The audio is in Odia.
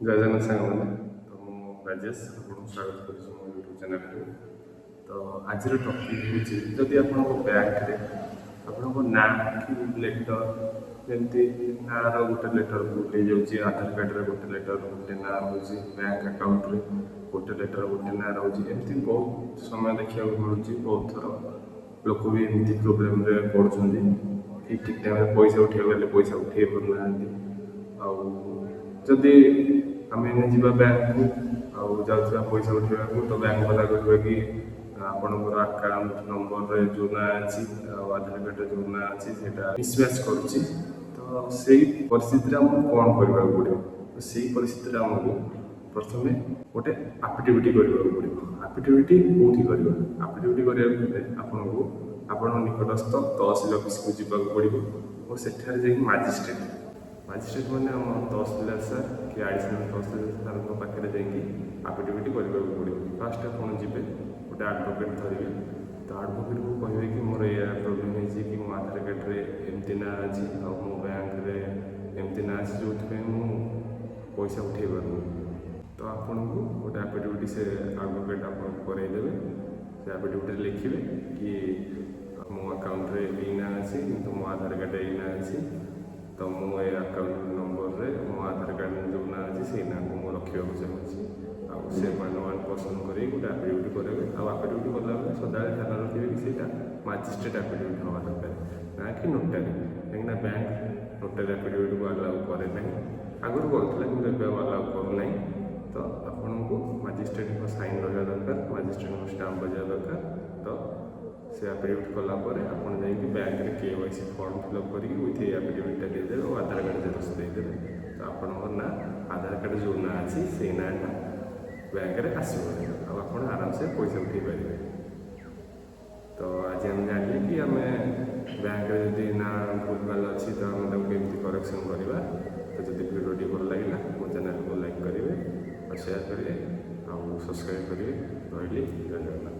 ଜୟ ଜଗନ୍ନାଥ ସାଙ୍ଗମାନେ। ତ ମୁଁ ରାଜେଶ, ଆପଣଙ୍କୁ ସ୍ୱାଗତ କରୁଛି ମୋ ୟୁଟ୍ୟୁବ୍ ଚ୍ୟାନେଲକୁ। ତ ଆଜିର ଟପିକ୍ ହେଉଛି, ଯଦି ଆପଣଙ୍କ ବ୍ୟାଙ୍କରେ ଆପଣଙ୍କ ନାଁ କି ଲେଟର୍, ଯେମିତି ନାଁର ଗୋଟେ ଲେଟର୍ ଭୁଲ ହେଇଯାଉଛି, ଆଧାର କାର୍ଡ଼ରେ ଗୋଟେ ଲେଟର୍ ଗୋଟେ ନାଁ ରହୁଛି, ବ୍ୟାଙ୍କ ଆକାଉଣ୍ଟରେ ଗୋଟେ ଲେଟର୍ ଗୋଟେ ନାଁ ରହୁଛି, ଏମିତି ବହୁତ ସମୟ ଦେଖିବାକୁ ମିଳୁଛି। ବହୁତ ଥର ଲୋକ ବି ଏମିତି ପ୍ରୋବ୍ଲେମରେ ପଡ଼ୁଛନ୍ତି କି ଠିକ୍ ଟାଇମ୍ରେ ପଇସା ଉଠେଇବାକୁ ଗଲେ ପଇସା ଉଠେଇ ପାରୁନାହାନ୍ତି। ଆଉ ଯଦି ଆମେ ଏଇନେ ଯିବା ବ୍ୟାଙ୍କକୁ ଆଉ ଯାଉଥିବା ପଇସା ଉଠେଇବାକୁ, ତ ବ୍ୟାଙ୍କ ବାଲା କହିବେ କି ଆପଣଙ୍କର ଆକାଉଣ୍ଟ ନମ୍ବରରେ ଯେଉଁ ନାଁ ଅଛି ଆଉ ଆଧାର କାର୍ଡ଼ରେ ଯେଉଁ ନାଁ ଅଛି, ସେଇଟା ମିସମ୍ୟାଚ୍ କରୁଛି। ତ ସେଇ ପରିସ୍ଥିତିରେ ଆମକୁ କ'ଣ କରିବାକୁ ପଡ଼ିବ? ତ ସେଇ ପରିସ୍ଥିତିରେ ଆମକୁ ପ୍ରଥମେ ଗୋଟେ ଆଫିଡେଭିଟ୍ କରିବାକୁ ପଡ଼ିବ। ଆଫିଡେଭିଟ୍ କେଉଁଠି କରିବା? ଆଫିଡେଭିଟ୍ କରିବାକୁ ହେଲେ ଆପଣଙ୍କୁ ଆପଣଙ୍କ ନିକଟସ୍ଥ ତହସିଲ ଅଫିସକୁ ଯିବାକୁ ପଡ଼ିବ ଓ ସେଠାରେ ଯାଇକି ମାଜିଷ୍ଟ୍ରେଟ୍, ମାଜିଷ୍ଟ୍ରେଟ୍ ମାନେ ଆମ ତହସିଲଦାର ସାର୍ କି ଆଡ଼ିସନାଲ୍ ତହସିଲଦାର ସାର୍ଙ୍କ ପାଖରେ ଯାଇକି ଆଫିଡେଭିଟ୍ କରିବାକୁ ପଡ଼ିବ। ଫାଷ୍ଟ ଆପଣ ଯିବେ, ଗୋଟେ ଆଡ଼ଭୋକେଟ୍ ଧରିବେ। ତ ଆଡ଼ଭୋକେଟ୍କୁ କହିବେ କି ମୋର ଏଇଆ ପ୍ରୋବ୍ଲେମ୍ ହେଇଛି କି ମୋ ଆଧାର କାର୍ଡ଼ରେ ଏମିତି ନାଁ ଅଛି ଆଉ ମୋ ବ୍ୟାଙ୍କରେ ଏମିତି ନାଁ ଅଛି, ଯେଉଁଥିପାଇଁ ମୁଁ ପଇସା ଉଠେଇ ପାରୁନି। ତ ଆପଣଙ୍କୁ ଗୋଟେ ଆଫିଡେଭିଟ୍ ସେ ଆଡ଼ଭୋକେଟ୍ ଆପଣଙ୍କୁ କରେଇଦେବେ। ସେ ଆଫିଡେଭିଟ୍ରେ ଲେଖିବେ କି ମୋ ଆକାଉଣ୍ଟରେ ଏଇ ନାଁ ଅଛି, କିନ୍ତୁ ମୋ ଆଧାର କାର୍ଡ଼ରେ ଏଇ ନାଁ ଅଛି। ତ ମୁଁ ଏ ଆକାଉଣ୍ଟ ନମ୍ବରରେ ମୋ ଆଧାର କାର୍ଡ଼ରେ ଯେଉଁ ନାଁ ଅଛି, ସେଇ ନାଁକୁ ମୁଁ ରଖିବାକୁ ଚାହୁଁଛି। ଆଉ ସେ ୱାନ୍ ପର୍ସନ୍ କରିକି ଗୋଟେ ଆଫିଡେଭିଟ୍ କରାଇବେ। ଆଉ ଆଫିଡେଭିଟ୍ କଲାବେଳେ ସଦାବେଳେ ଧ୍ୟାନ ରଖିବେ କି ସେଇଟା ମାଜିଷ୍ଟ୍ରେଟ୍ ଆଫିଡେଭିଟ୍ ହେବା ଦରକାର, ନା କି ନୋଟାରୀ। କାହିଁକିନା ବ୍ୟାଙ୍କ ନୋଟାରୀ ଆଫିଡେଭିଟ୍କୁ ଆଲାଉ କରେ ନାହିଁ। ଆଗରୁ କରୁଥିଲା, କିନ୍ତୁ ଏବେ ଆଉ ଆଲାଉ କରୁନାହିଁ। ତ ଆପଣଙ୍କୁ ମାଜିଷ୍ଟ୍ରେଟ୍ଙ୍କ ସାଇନ୍ ରହିବା ଦରକାର, ମାଜିଷ୍ଟ୍ରେଟ୍ଙ୍କ ଷ୍ଟାମ୍ପ ବାଜିବା ଦରକାର। ତ ସେ ଆଫିଡେଭିଟ୍ କଲା ପରେ ଆପଣ ଯାଇକି ବ୍ୟାଙ୍କରେ କେୱାଇସି ଫର୍ମ ଫିଲ୍ଅପ୍ କରିକି ୱିଥ୍ ଏଇ ଆଫିଡେଭିଟ୍ଟା ଦେଇଦେବେ ଓ ଆଧାର କାର୍ଡ଼ ଜେରକ୍ସ ଦେଇଦେବେ। ତ ଆପଣଙ୍କ ନାଁ, ଆଧାର କାର୍ଡ଼ ଯେଉଁ ନାଁ ଅଛି, ସେଇ ନାଁଟା ବ୍ୟାଙ୍କରେ ଆସିବ ଆଉ ଆପଣ ଆରାମସେ ପଇସା ଉଠେଇ ପାରିବେ। ତ ଆଜି ଆମେ ଜାଣିଲେ କି ଆମେ ବ୍ୟାଙ୍କରେ ଯଦି ନାଁ ଭୁଲଭାଲ ଅଛି, ତ ଆମେ ତାକୁ କେମିତି କରେକ୍ସନ୍ କରିବା। ତ ଯଦି ଭିଡ଼ିଓଟି ଭଲ ଲାଗିଲା, ମୋ ଚ୍ୟାନେଲକୁ ଲାଇକ୍ କରିବେ ଆଉ ସେୟାର କରିବେ ଆଉ ସବସ୍କ୍ରାଇବ୍ କରିବେ। ରହିଲି, ଜୟ ଜଗନ୍ନାଥ।